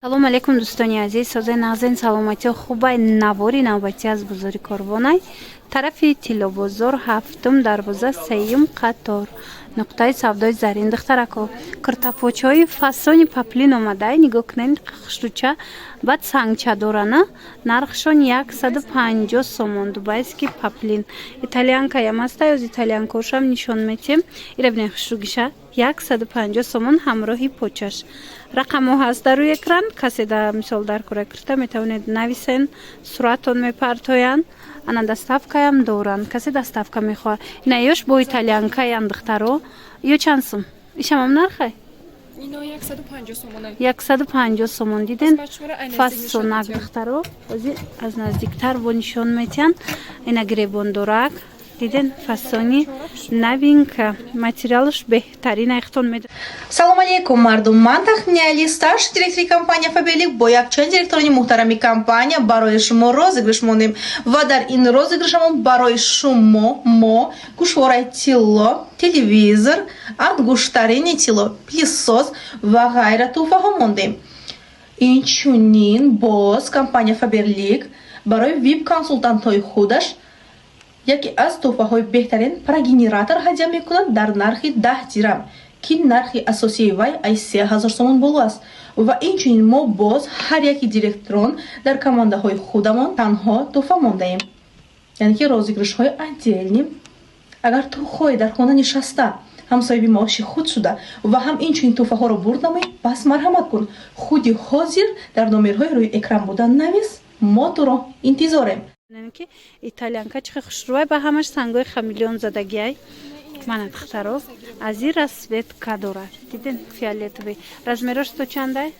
Салом алейкум, дӯстони азиз, созаи нағзен, саломатиё хубай. Навори навбатӣ аз бозори Корвонай, тарафи Тиллобозор, ҳафтум дарвоза, сеюм қатор, нуқтаи савдои Зарин. Духтарако, куртапочаҳои фасони поплин омадай, нигоҳ кунед, хушрӯча, баъд сангча дорана. Нархшон 150 сомон. Дубайский поплин, итальянкаям ҳастай, оз итальянкошам нишон метиҳем. Ира бинед, хушрӯгиша, 150 сомон ҳамроҳи почаш. Рақамҳо ҳаст дар рӯи экран. Касе да мисол дар кора кирта, метавонед нависен, суратон мепартоянд. Ана, доставкаям доранд, касе доставка мехоҳад. Ина ёш бо итальянкаян, духтаро. Ё чанд сум? Ишамам нархай? Ино 150 сомона. 150 сомон. Диден, фасонак, духтаро, ози аз наздиктар бо нишон метиҳанд. Ина гиребондорак, диден, фасони новинка, материалаш беҳтарин, айхтон мед. Салом алейкум, мардум! Ман Тахминаали, старший директори компания «Фаберлик», бо якчанд директорони муҳтарами компания барои шумо розыгрыш монем ва дар ин розыгрышамон барои шумо мо гӯшвораи тилло, телевизор, ангуштарини тилло, пылесос ва ғайра тӯҳфаҳо мондем. Инчунин боз компания «Фаберлик» барои вип консултантҳои худаш яке аз тӯҳфаҳои беҳтарин, парогенератор ҳадя мекунад дар нархи 10 дирам, ки нархи асосии вай ай 3000 сомон боло аст. Ва инчунин мо боз ҳар яки директорон дар командаҳои худамон танҳо тӯҳфа мондаем, яъне ки розыгрышҳои отдельный. Агар ту хоҳӣ дар хона нишаста ҳам соҳиби маоши худ шуда ва ҳам инчунин тӯҳфаҳоро бурд намоӣ, пас марҳамат кун, худи ҳозир дар номерҳои рӯи экран буда навис, мо туро интизорем. Ки итальянка чихе хушрӯай, ба ҳамаш сангои хамелеон задагиай. Мана, духтаро, аз ин расцветка дорад, диден, фиолетовый. Размерош то чандай?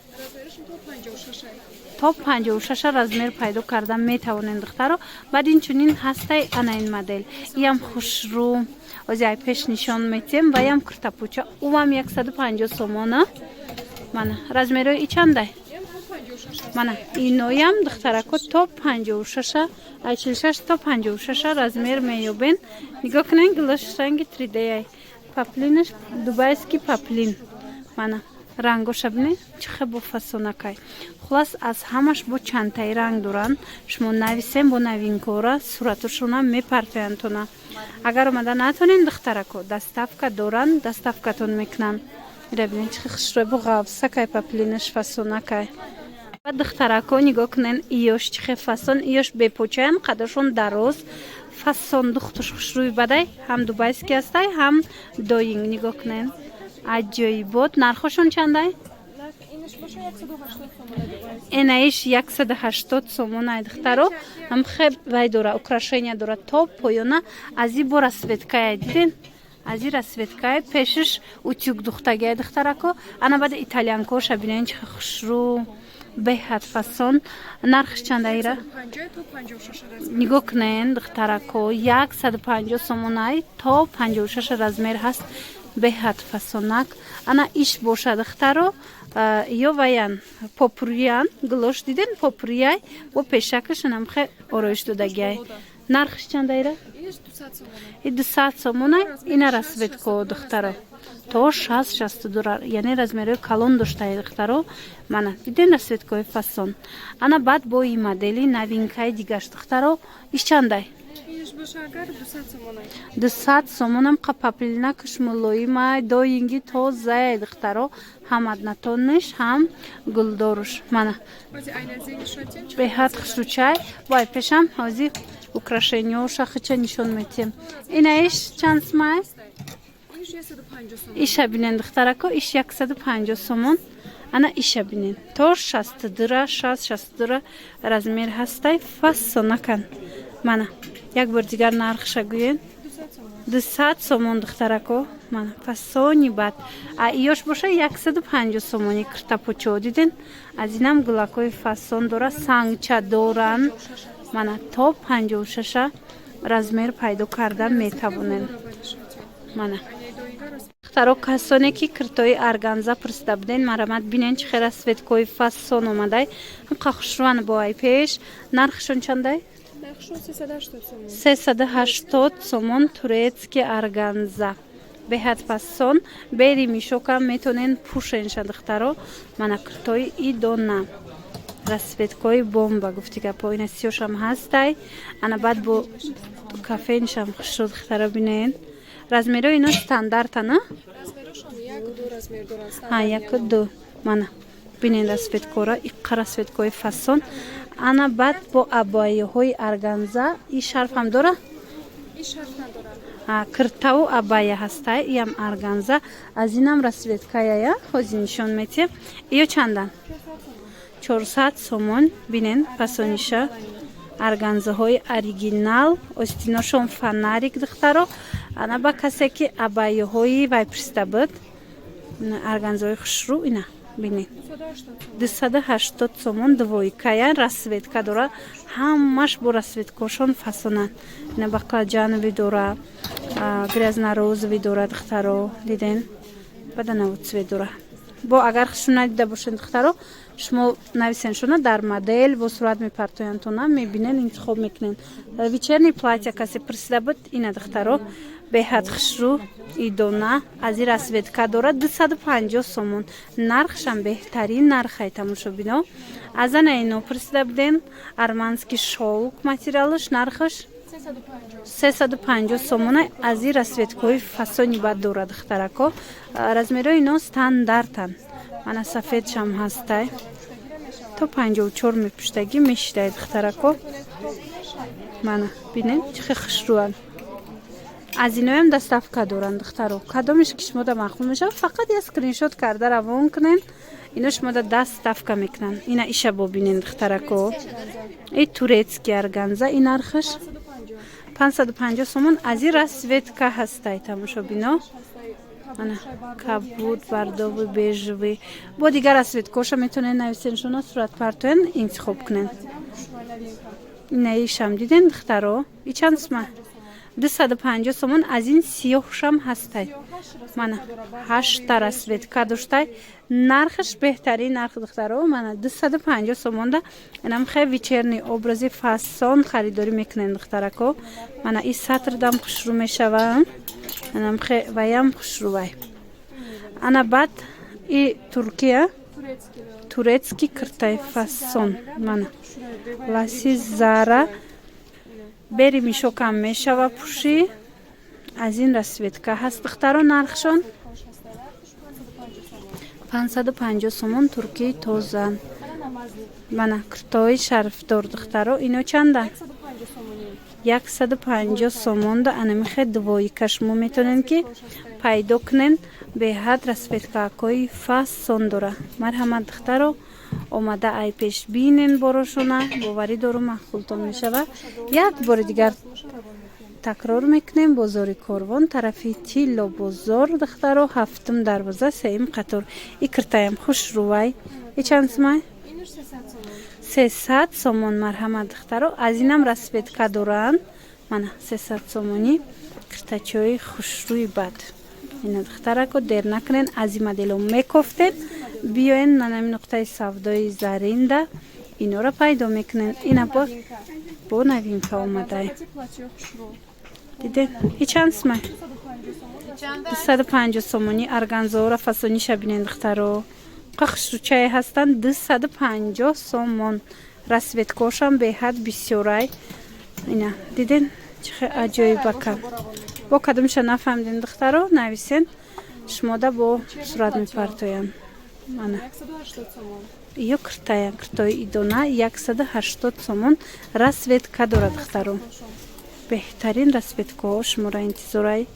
То 56 размер пайдо карда метавонем, духтаро. Баъд инчунин ҳастай ана ин модел, иам хушрӯ, ози ай пеш нишон метиҳем. Ва ям куртапуча, ӯам 150 сомона. Мана, размерои и чандай? Мана, иноям, духтарако, то 56-а, ай 46 то 56-а размер меёбен. Нигоҳ кунен, гулош ранги 3D-ай, поплинаш дубайский поплин. Мана, рангоша бинед, чӣ хел бо фасонакай. Хулас, аз ҳамаш бо чандтаи ранг доранд. Шумо нависем, бо новинкора суратошона мепартояндтона. Агар омада натонен, духтарако, доставка доранд, доставкатон мекунанд. Ира бинед, чӣ хушрӯй, бо ғафсакай, поплинаш фасонакай. Ва, духтарако, нигоҳ кунен, иёш чӣ хел фасон, иёш бепочаян, қадашон дароз, фасон, духтуш хушрӯй бадай, ҳам дубайский ҳастай, ҳам доинг. Нигоҳ кунен, аҷоибот. Нархошон чандай? Энаиш 180 сомон ай, духтаро. Ҳам хеб вай дора, украшения дора то поёна. Аз и бо расцветкая, диден, аз и расцветкая, пешиш утюг духтагиай, духтарако. Ана, баъд итальянкоша бинен, чӣ хушрӯ, беҳад фасон. Нархш чандаира? Нигоҳ кунен, духтарако, 150 сомонай, то 56 размер ҳаст, беҳад фасонак. Ана иш боша, духтаро, ё ваян попуриян, гулош диден, попурияй, бо пешакаш намхе ороиш додагиай. Нархш чандаира? И 200 сомонай. Ина расцветко, духтаро, то 60, 62, яъне размерои калон доштаи, духтаро. Мана, диден, расцветкои фасон. Ана, баъд бо и модели новинкаи дигаш, духтаро, иш чандай? 200 сомонам. Қа поплинакаш мулоимай, доинги тозае, духтаро, ҳам однотонныйш, ҳам гулдоруш. Мана, беҳад хушрӯчай. Вай, пешам ҳози украшениёша хича нишон метиҳем. Инаиш чанд сумай? Иша бинен, духтарако, иш 150 сомон. Ана, иша бинен, то 62-ра, 60, 62-ра размер ҳастай, фасонакан. Мана, як бор дигар нархша гӯен. 200 сомон, духтарако. Мана, фасони бад. А иёш боша 150 сомони. Киртапочо, диден, аз инам гулакҳои фасон дора, сангча доранд. Мана, то 56-а размер пайдо карда метавонен. Мана, духтаро, касоне ки киртои органза пурсида буден, марамат бинен, чӣ хел расцветкои фасон омадай, ҳамқа хушрӯан. Бо ай пеш нархшон чандай? 380 сомон, турецкий органза. Беҳад фасон, бери мишокам метонен пӯшенша, духтаро. Мана куртои идона, расцветкои бомба, гуфти гапо. Ина сиёшам ҳастай, ана баъд бо кафеншам хушрӯ, духтаро, бинен. Размерои ино стандарта, на? Размерошон як, ду размер доранд. Ҳа, яку, ду. Мана бинен расцветкора, иққа расцветкои фасон. Ана баъд бо абайяҳои органза. И шарфам дора? Ин шарф надорад. Киртаву абая ҳастай, иам органза. Аз инам расцветкаяя, ҳозир нишон метиҳем. Иё чандан? 400 сомон. Бинен фасониша, органзаҳои оригинал, остиношон фонарик, духтаро. Ана ба касе ки абайяҳои вай пурсида буд, органзаҳои хушрӯ, ина бинед, 280 сомон, двойкая, расцветка дора. Ҳамаш бо расцветкошон фасонанд. Ина баклажановый дора, грязно-розовый дора, духтаро, диден? Баданаву цвет дора. Бо агар хушрӯ надида бошед, духтаро, шумо нависен шуна, дар модел бо сурат мепартояндтона, мебинен, интихоб мекунен. Вечерний платья касе пурсида буд, ина, духтаро, беҳад хушрӯ, идона. Аз ин расцветка дорад, 250 сомон. Нархшам беҳтарин нархай, тамошобино. Аз ана ино пурсида буден, арманский шёлк материалаш, нархаш 350 сомона. Аз ин расцветкаҳои фасони бад дорад, духтарако. Размерои ино стандартанд. Мана сафедшам ҳастай, то 54 мепуштагӣ мешидай, духтарако. Мана бинед, чӣ хел хушрӯанд. Аз иноям доставка доранд, духтаро. Кадомеш ки шумода маъқул мешавад, фақат я скриншот карда равон кунен, ино шумода доставка мекунанд. Ина иша бобинен, духтарако, и турецкий органза. И нархаш 550 сомон. Аз ин расцветка ҳастай, тамошобино. Ана кабуд, бордовый, бежевый, бо дигар расцветкоша метавонед нависен шуно, сурат партоен, интихоб кунен. Инаишам диден, духтаро? И чанд сума? 250 сомон. Аз ин сиёҳшам ҳастай. Мана ҳашта расцветка доштай. Нархаш беҳтарин нарх, духтаро. Мана 250 сомонда инам хе вечерний образи фасон харидорӣ мекунем, духтарако. Мана и сатрдам хушрӯ мешава, анам хе ваям хушрӯвай. Ана баъд и Туркия, турецкий киртай фасон. Мана ласи зара, бери мишокам мешава пӯшӣ. Аз ин расцветка ҳаст, духтаро. Нархшон 550 сомон, туркии тоза. Мана киртои шарфдор, духтаро, ино чанда? 150 сомонда. Анамихе двойка шумо метавонед ки пайдо кунен. Беҳад расцветкакҳои фасон дора. Марҳамат, духтаро, омада ай пеш бинен борошона. Боварӣ дорум, маъқултон мешава. Як бори дигар такрор мекунем: бозори Корвон, тарафи Тилло бозор, духтаро, ҳафтум дарвоза, сеюм қатор. И киртаям хушрӯвай. И чанд сумай? 300 сомон. Марҳамат, духтаро, аз инам расцветка доранд. Мана 300 сомонӣ киртачои хушрӯи бад ина. Духтарако, дер накунен, аз ин модело мекофтен, биёен нанами нуқтаи савдои Заринда, инора пайдо мекунен. Ина бо новинка омадай, диден? И чанд сумай? 250 сомонӣ. Органзоора фасониша бинен, духтаро, хушрӯчае ҳастанд. 250 сомон. Расцветкошам беҳад бисёрай. Ина диден, чӣ хел аҷоибака. Бо кадомша нафаҳмидем, духтаро, нависен, шумода бо сурат мепартоям. Мана ё киртая, киртои идона, 180 сомон. Расцветка дорад, духтаро, беҳтарин расцветкаҳо шуморо интизорай.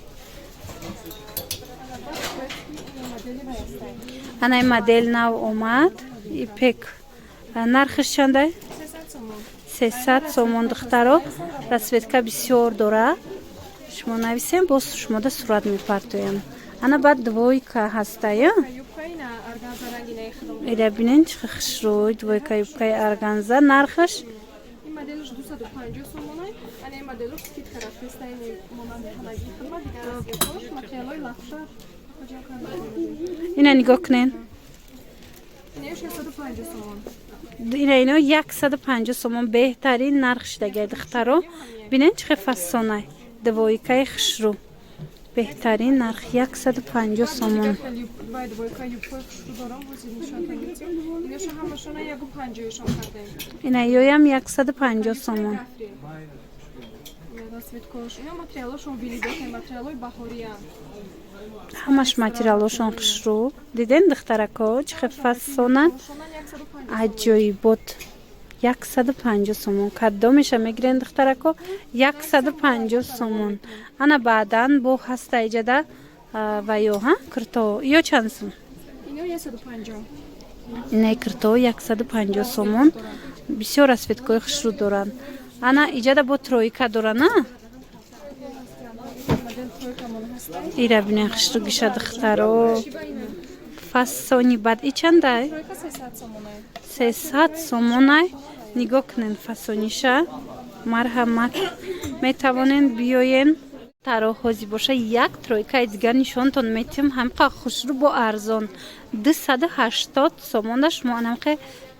Ана ин модел нав омад, ипек. Нархаш чандай? 300 сомон, духтаро. Расцветка бисёр дора. Шумо нависем, боз шумода сурат мепартоям. Ана баъд двойка ҳастая. Ира бинен, чӣ хушрӯй двойка, юбкаи органза. Нархаш? Моделаш 250 сомонай. Ана ин модело скидка рафтеста, ин монанди ҳамагӣ хидмат, дигар расцветкош материалҳои лапша. Ина нигоҳ кунен. Ина 650 сомон. Ина ино 150 сомон, беҳтарин нарх шидагай, духтаро. Бинен, чӣ хел фасонай, двойкаи хушрӯ. Беҳтарин нарх 150 сомон. Вай, двойка, юбкои хушрӯ дорам, ҳозир нишонтон метиҳам. Иноша ҳамашона 1,50-шон кардаем. Ина ёям 150 сомон. Расцветкош, ино материалошон вилидоте, материалои баҳориян. Ҳамаш материалошон хушрӯ. Диден, духтарако, чӣ хел фасонанд? Шонан 150. Аҷоибот, 150 сомон. Кадомеша мегирен, духтарако, 150 сомон. Ана баъдан бо ҳаста иҷада ва ё ҳа кирто ё чанд сум? Ино 150. Инаи кирто 150 сомон. Бисёр расцветкои хушрӯ доранд. Ана иҷада бо тройка доранд, а? Модел тройкамон ҳаста. Ира бинен, хушрӯ гиша, духтаро, фасони бад. И чандай? Тройка 300 сомонай. 300 сомонай. Нигоҳ кунен фасониша. Марҳамат, метавонен биёен. Таро, ҳозир боша, як тройкаи дигар нишонтон метиҳам, ҳамқа хушрӯ бо арзон, 280 сомонда. Шумо анамқе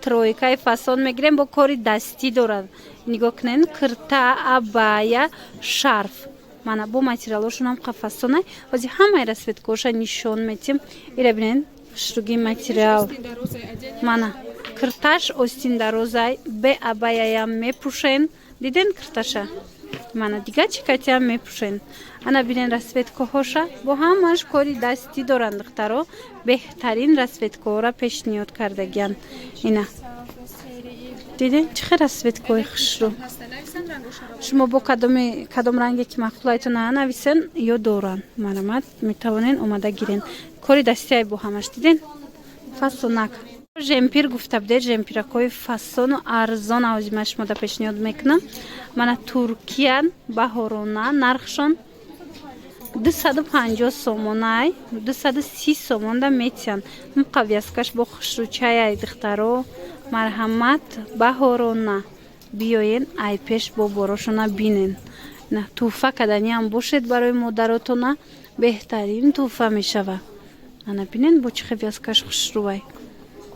тройкаи фасон мегирем, бо кори дастӣ дорад. Нигоҳ кунен: кирта, абая, шарф. Мана бо материалошон ҳамқа фасонай. Ҳозир ҳамаи расцветкоша нишон метиҳам. Ира бинен, хушрӯги материал. Мана кирташ остиндарозай, бе абаяям мепӯшен. Диден кирташа? Мана дигар чӣ катиам мепӯшен. Ана бинен расцветкоҳоша, бо ҳамаш кори дастӣ доранд. Духтаро, беҳтарин расцветкоҳора пешниҳод кардагиянд. Ина диден, чӣ хел расцветкои хушрӯ. Шумо бо кадоми кадом ранге ки маъқулайтона нависен, ё доранд. Марҳамат, метавонен омада гирен. Кори дастиай бо ҳамаш. Диден, фасонак. Жемпир гуфта будед, жемпиракҳои фасону арзон авзи ман шумода пешниҳод мекунам. Мана туркиян, баҳорона, нархшон 250 сомонай, 230 сомонда метиҳанд. Муқавяскаш бо хушрӯчаяй. Духтаро, марҳамат, баҳорона биёен, айпеш бо борошона бинен. На тӯҳфа каданиам бошед барои модаротона, беҳтарин тӯҳфа мешава. Ана бинен, бо чӣ хел вязкаш хушрӯвай.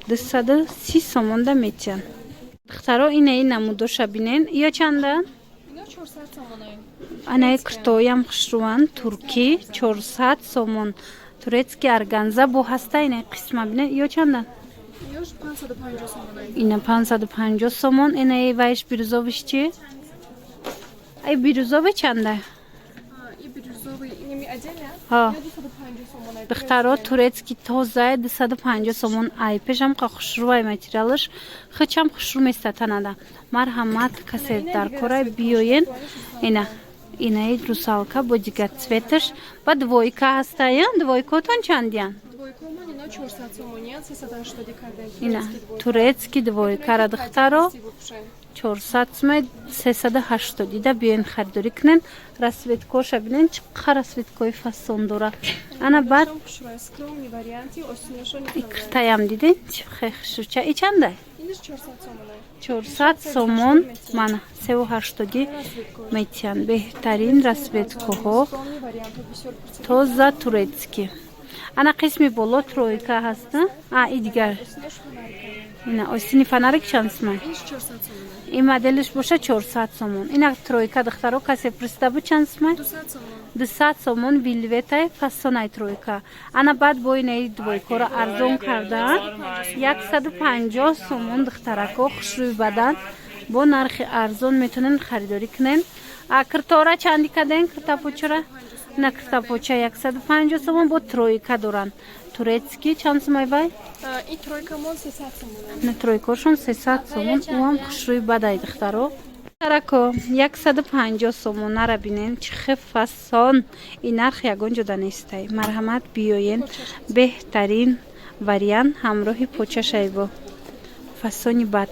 230 сомонда метиҳанд. Духтаро, инаи намудоша бинен, ё чанда? Ино 400 сомонай. Анаи киртоям хушрӯванд, туркӣ, 400 сомон. Турецкий органза бо ҳаста. Инаи қисма бинен, ё чанда? Инош 550 сомонай. Ина 550 сомон. Инаи вайш бирюзовыйш чи? Ай, бирюзовый чанда? И бирюзовый инами отдельно. Ҳа. Ино 250 сомонай. Духтаро, турецкий тозае, 250 сомон. Ай пешам қа хушрӯвай, материалаш хичам хушрӯ места танада. Марҳамат, касе дар корай, биёен. Ина инаи русалка бо дигар цветаш ба двойка ҳастая. Двойкотон чандиян? Двойкомон ино 400 сомониян, 380 кардаем. Ина турецкий двойкара, духтаро, 400 сумай, 380 дида биёен, харидорӣ кунен. Расцветкоша бинен, чӣ қадр расцветкои фасон дора. Ана баъд Хушрӯй, скромный варианти, остинашон. Киртаям диден, чӣ хел хушрӯча. И чандай? Инаш 400 сомонай. 400 сомон. Мана 380 метиҳанд. Беҳтарин расцветкоҳо. Скромный вариант бисёр пурсид. Тоза турецкий. Ана қисми боло тройка ҳаста. А и дигар. Остинаш фонарика. Ина остини фонарик чанд сумай? Инаш 400 сомонай. Ин моделиш боша 400 сомон. Ина тройка, духтаро, касе пурсида буд, чанд сумай? 200 сомон. 200 сомон, вельветай, фасонай тройка. Ана баъд бо инаи двойкора арзон кардаанд, 150 сомон. Духтарако, хушрӯи бадан бо нархи арзон метавонен харидорӣ кунен. А киртора чанди каден, киртапочара? Ина киртапоча 150 сомон. Бо тройка доранд турецкий, чанд сумай вай? И тройкамон 300 сомонай. Ина тройкошон 300 сомон. Уам хушрӯи бадай, духтаро. Тарако, 150 сомонара бинен, чӣ хел фасон. Ин нарх ягон ҷода нестай. Марҳамат, биёен, беҳтарин вариант ҳамроҳи почашайбо фасони бад.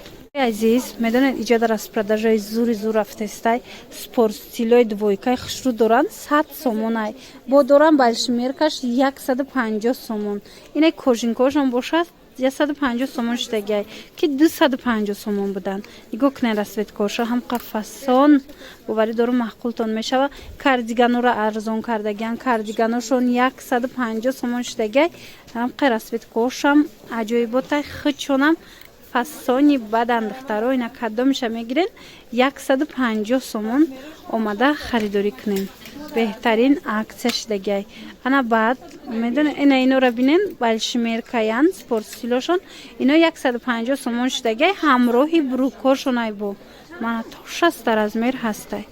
Азиз, медонед, иҷода распродажаи зури зур рафтестай. Спортстилои двойкаи хушрӯ доранд, 100 сомонай. Бо доран большемеркаш 150 сомон. Инай кожинкошон бошад, 150 сомон шудагиай, ки 250 сомон буданд. Нигоҳ кунед, расцветкоша ҳамқа фасон. Боварӣ дорум, маъқултон мешава. Кардиганора арзон кардагиан, кардиганошон 150 сомон шудагиай. Ҳамқа расцветкошам аҷоиботай, хичонам фасони бадан. Духтаро, ина кадомиша мегирен, 150 сомон, омада харидорӣ кунем. Беҳтарин акция шидагиай. Ана баъд медоне, ина инора бинен, большемеркаян, спорт стилошон ино 150 сомон шидагиай, ҳамроҳи брюкошон. Ай бо мана то 60 размер ҳастай.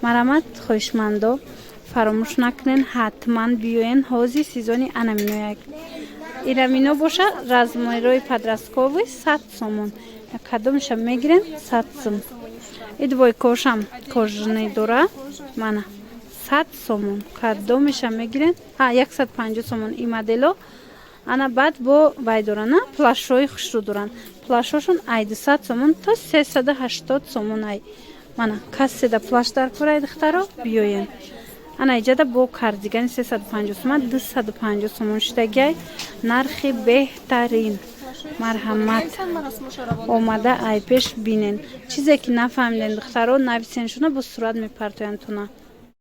Марамат, хоҳишмандо, фаромӯш накунен, ҳатман биёен. Ҳози сезони анаминояк. Ирамино боша, размерои подростковый, 100 сомон. Кадомша мегирен, 100 сом. И двойкошам кожаный дора, мана 100 сомон. Кадомеша мегирен, 150 сомон и модело. Ана баъд бо вай дорана, плащҳои хушрӯ доранд. Плащҳошон ай 200 сомон то 380 сомон. Ай мана каседа плащ дар кораи, духтаро, биёен. Ана иҷада бо кардигани 350 сомон, 250 сомон шудагиай. Нархи беҳтарин. Марҳамат, омада ай пеш бинен. Чизе ки нафаҳмиден, духтаро, нависен шуна, бо сурат мепартоянд туна.